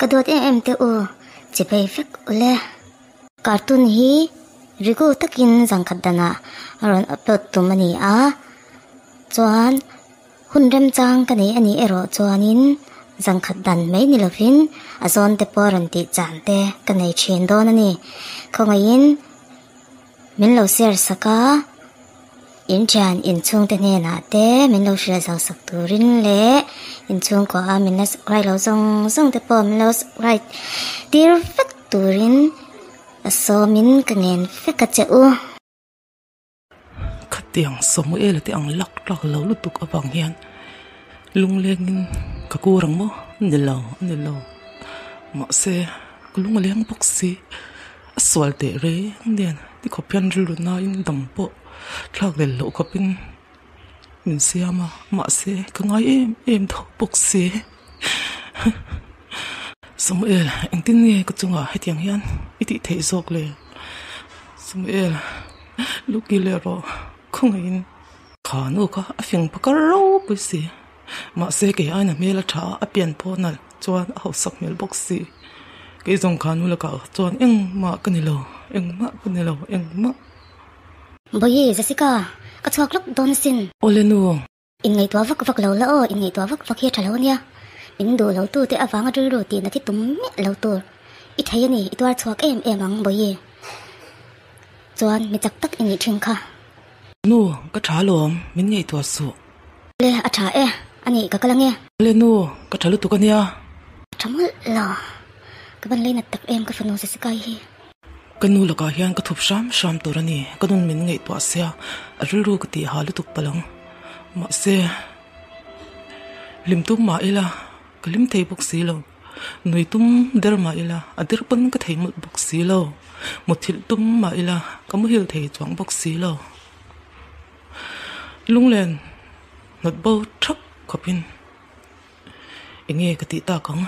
Ka duat em em te u, chipei vek ule. Cartoon hi rigu takin zangkhat danah a rawn upload tum a ni a, chuan hun remchang ka nei a nih erawh chuanin zangkhat dan mai ni lovin a zawn te pawh rawn tih chan te ka nei thin dawn a ni. Khawngaihin min lo share sak a, in thian inchhungte hnenah te min lo hrilh zau sak turin leh inchhungkua a min la subscribe lo zawng zawng te pawh min lo subscribe tir vek turin a sawmin ka ngen vek a che u. Khatiang Samuel te ang lak tlak lo lutuk avang hian lunglengin ka kur ang maw ni lo a ni lo mahse ka lung a leng bawk si a sual teh reng nen ti khawp hian rilru nain dam pawh thlak lel loh khawpin min siam a mahse ka ngai em em tho bawk si Samuel engtin nge ka chungah hetiang hian i tih theih zawk le Samuel Lucky leh rawh khawngaihin kha nu kha a fing pakar ropui si mahse kei aina hmel a tha a a pian pawh nalh chuan a hausak hmel bawk si kei zawng kha nu lakah chuan engmah ka ni lo engmah ka ni lo engmah. Bawihi Jessica ka chhuak lawk dawn asin. Awle nu. Inngaihtuah vak vak lo la aw, inngaihtuah vak vak hi a tha lo ania. Min duh lo tu te avanga rilru tihna thi tum miah lo tur. I thei a ni, i tuar chhuak em em ang Bawihi. Chuan mi chak tak i nih thin kha. Nu, ka tha alawm, min ngaihtuah suh. Le, a tha e, a nih ka kal ange. Le nu, ka tha lutuk ania. A tha mawlh lo, ka van lei nat tak em ka fanu Jessica-i hi. Ka nu lakah hian ka thup hram hram tur a ni, ka nun min ngaihtuah sia, a rilru ka tih ha lutuk palh ang. Mahse, hlim tum mah ila, ka hlim thei bawk si lo. Nui tum der mah ila, a der pawn ka thei mawlh bawk si lo. Muthilh tum mah ila, ka muhil thei chuang bawk si lo. Lunglen hnawt bo thap khawpin eng nge ka tih tak ang?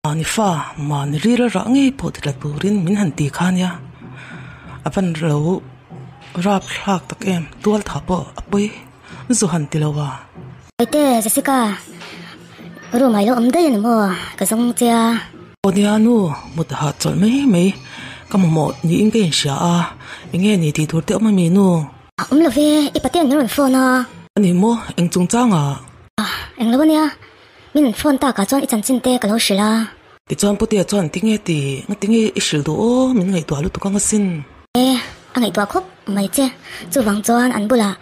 Mahni fa, mahni ril rah ngei pawh ti tla turin min han ti kha nia. A van lo rap thlak tak em, tual tha pawh a pawi zu han ti lo a. Aite, Jessica, room ah i lo awm daih a ni maw? Ka zawng che a. Aw nia nu, mut hah chawlh mai mai ka mamawh niin ka inhria a, eng nge ni tih tur te awm a mi nu? Awm lo ve, i paten min rawn phone a. A ni maw, eng chungchang ah? Eng lo a nia, min rawn phone tak ah chuan i chanchin te ka lo hrilh a. Tichuan Putea chuan tinge ti, nga tinge i hrilh duh aw, min ngaihtuah lutuk ang asin. E, a ngaihtuah khawp mai che, chuvang chuan an bulah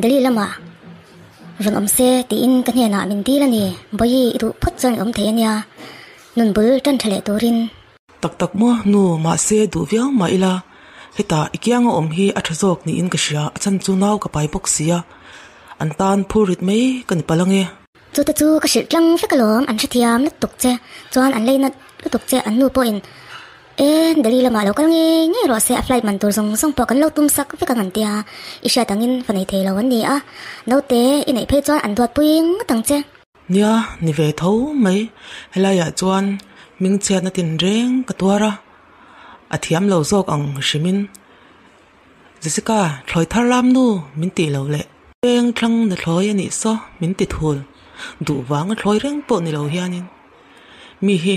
Delhi lamah rawn awm se tiin ka hnenah min dil a ni, Bawihi i duh phawt chuan i awm thei a nia, nun bul tan tha leh turin. Tak tak maw nu, mahse duh viau mah ila, hetah i kianga awm hi a tha zawk niin ka hria, a chhan chu nau ka pai bawk si a, an tan phur rit mai ka ni palh ange. Chute chu ka hrilh tlang vek alawm, an hrethiam lutuk che, chuan an leina lutuk che an nu pawhin e Delhi lamah lo kal ngei ngei rawh se a flight man tur zawng zawng pawh kan lo tum sak vek ang an tia i hriat angin fa nei thei lo an ni a naute i neih phei chuan an duatpui ngawt ang che. Nia ni ve tho mai helaiah chuan hmingchhiatna tinreng ka tuar a a thiam lo zawk ang hrimin Jessica thlawi thar lam nu min tih loh leh peng thlang na thlawi a nih saw min ti thul duh vanga thlawi reng pawh ni lo hianin mi hi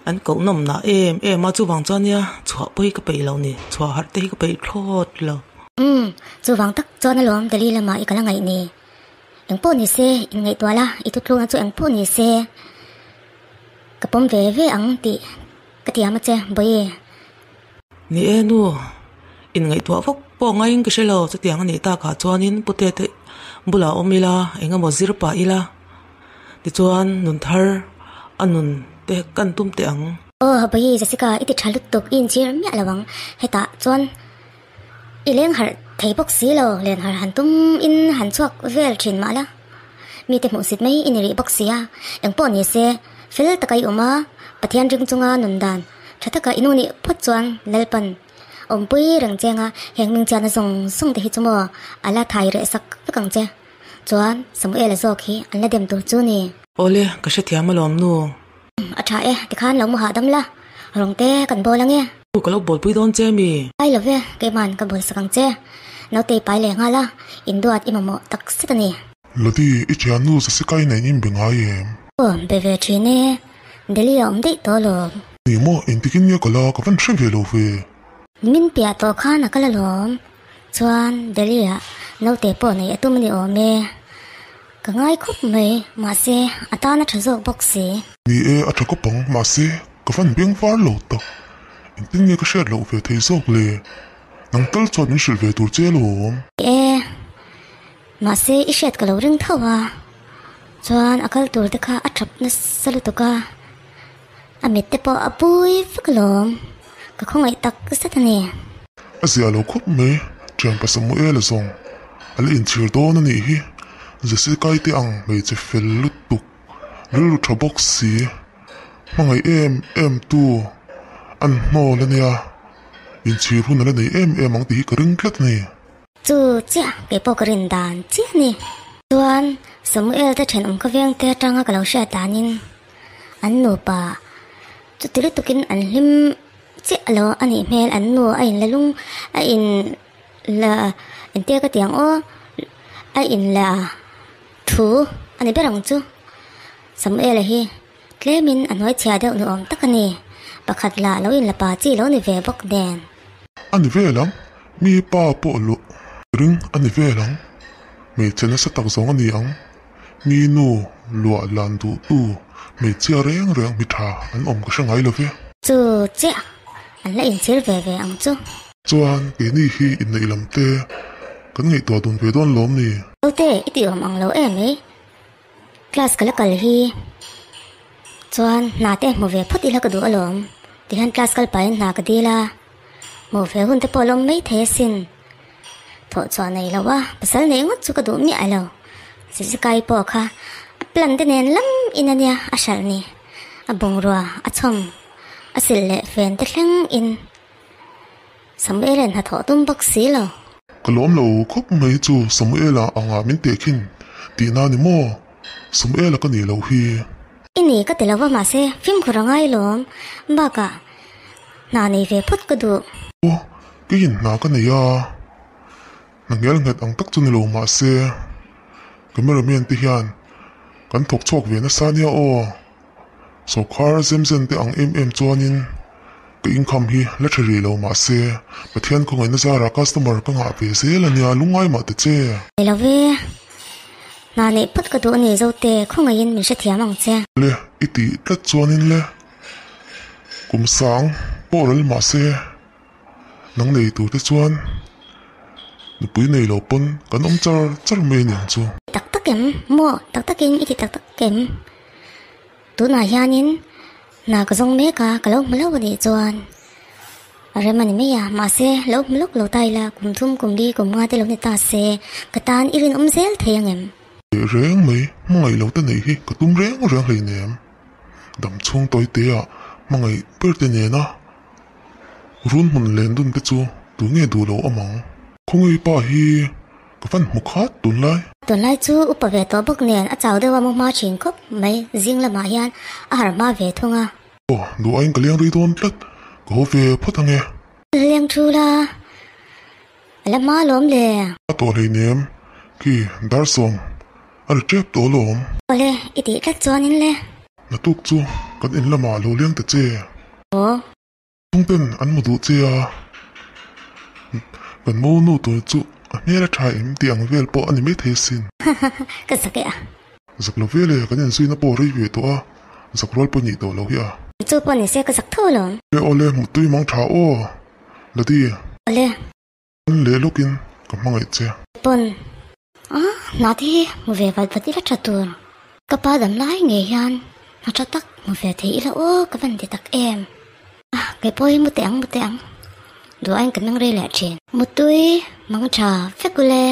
an koh nawm nah em em a chuvang chuan nia chhuah pawh hi ka peih loh ni chhuah harh te hi ka peih thlawt lo. Umm chuvang tak chuan alawm Delhi lamah i kal a ngaih ni engpawh ni se inngaihtuah la i thutlukna chu engpawh ni se ka pawm ve ve ang tih ka tiam a che Bawihi. Ni e nu, inngaihtuah vak pawh ngaiin ka hre lo, chutiang a nih takah chuanin pute te bulah awm ila, eng emaw zir pah ila, tichuan nun thar a nun te kan tum teh ang. Aw Bawihi Jessica, i ti tha lutuk, i inchhir miah lo ang, hetah chuan i leng harh thei bawk si lo, len harh han tum in han chhuak vel thin mah la, mite hmuhsit mai i ni rih bawk si a, engpawh ni se fel taka i awm a, Pathian ring chunga nun dan Tha taka i nu nih phawt chuan Lalpan awmpui reng chenga heng hmingchhiatna zawng zawng te hi chu maw a la thai reh sak vek ang che. Chuan Samuela zawk hi an la dem tur chu ni. Awle, ka hrethiam alawm nu. A tha e, tikhan lo mu hahdam la, rawng te kan bawl ange. Nu, ka lo bawlpui dawn che mi? Pai lo ve, keiman ka bawl sak ang che. Nautei pai leh nghal a, induat i mamawh tak zet a ni. Ladi, i thiannu Jessica-i nen in be ngai em? Aw, be ve thin e. Delhi a awm daih tawh alawm. Ni maw, engtikin nge ka la, ka van hre ve lo ve. Min piah tawh khan a kal alawm. Chuan Delhi ah naute pawh neih a tum a ni awm e. Ka ngai khawp mai, mahse a tan a tha zawk bawk si. Ni e, a tha khawp ang, mahse ka van beng var lo tak. Engtin nge ka hriat loh ve thei zawk le? Nang tal chuan min hrilh ve tur che alawm. Ni e, Mahse i hriat ka lo ring tho a, chuan a kal tur te kha a thap nasa lutuk a, a mit te pawh a pui vek alawm, ka khawngaih tak zet a ni. A zia lo khawp mai, thianpa Samuela zawng a la inchhir dawn a nih hi, Jessica-i te ang hmeichhe fel lutuk, rilru tha bawk si, hmangaih em em tu an hnawl a nia, inchhir hun a la nei em em ang tih hi ka ring tlat a ni. Chu chiah kei pawh ka rin dan chiah a ni. Chuan Samuel te thenawm ka veng te atanga ka lo hriat danin an nupa chuti lutukin an hlim chiah lo a nih hmel an nu a inla lung a in la engtia ka ti ang aw a inla thu a ni ber ang chu Samuel-a hi tlemin a hnuai chhia deuh ni awm tak a ni pakhat lah lo inla pa chi lo ni ve bawk nen. A ni vel ang. Mi pa pawh luh ring a ni vel ang, hmeichhe nasa tak zawng a ni ang. Mi nu luah lan duhtu hmeichhia reng reng mi tha an awm ka hre ngai lo ve. Chu chiah an la inchhir ve ve ang chu. Chuan keini hi inneih lam te kan ngaihtuah dun ve dawn lawm ni? Naute i tih awm ang lo em ei? Class ka la kal hi chuan hna te hmu ve phawt ila ka duh alawm. Tihian class kal pahin hna ka dil a. Hmuh ve hun te pawh lawm mai thei asin. Thawh chhuah nei lo a, pasal neih ngawt chu ka duh miah lo. Jessica-i pawh kha a plan te nen lam in ania a hralh ni. A bungrua, a chhawm, a silh leh fen te thleng in Samuel-a'n hnathawh tum bawk si lo. Ka lawm lo khawp mai chu Samuel-a angah min teh khin tihna ni maw? Samuel-a ka nih loh hi. I ni ka ti lo va mahse fimkhur a ngai lawm. Bakah Hna nei ve phawt ka duh. Aw, keiin hna ka nei a, hna ngel nghet ang tak chu ni lo mahse cameraman te hian kan thawk chhuak ve nasa nia aw. Sawrkhar zem zen te ang em em chuanin ka income hi la tha rih lo mahse Pathian khawngaihna zarah customer ka ngah ve zel a nia lungngai mah ta che. Nei lo ve, hna neih phawt ka duh a ni Zote, khawngaihin min hrethiam ang che. Le, i tih tlat chuanin le. Kum sang pawh rel mah se nang nei tur te chuan nupui nei lo pawn kan awm char char mai a ni ang chu. Tak tak em? Maw tak takin i ti tak tak em? Tunah hianin hna ka zawng mek a, ka lo hmu lo a nih chuan a rem a ni mai a, mahse lo hmu lawk lo ta ila kum thum kum li kum nga te lo ni ta se ka tan i rinawm zel thei ang em? Reng mai, hmangaih lo te neih hi ka tum reng reng hleinem. Dam chhung tawi te ah hmangaih ber te nena run hmun len dun te chu tu nge duh lo awm ang. Khawngaih pa hi ka van hmu khat tunlai. Tunlai chu upa ve tawh bawk nen a chau deuh a mu hma thin khawp mai zing lamah hian a harh hma ve thung a. Aw duh aiin ka leng rei dawn tlat ka haw ve phawt ange. Leng thu la a la hma lawm le. A tawh hleinem khi dar sawm a ri tep tawh alawm. Awle i tih tlat chuanin le. Naktuk chu kan in lamah lo leng ta che. Aw. Chhungten an mu duh che a, kan mo nu tur chu a hmel a tha em tih ang vel pawh a ni maithei asin. Ka zak e a. Zak lo vel e, kan inzuina pawh rei ve tawh a, zak rual pawh nih tawh lo hi a. Chu pawh ni se ka zak tho alawm. Awle awle, muttui mang tha aw, Ladi. Awle. Pawn leh lawkin ka hmangaih che. Pawn a hna te hi hmu ve vat vat ila tha tur. Ka pa dam lai ngei hian hna tha tak hmu ve thei ila aw ka van ti tak em. A kei pawh hi mu teh ang mu teh ang. Duh aiin ka meng rei leh thin. Mutui mang tha vek ule.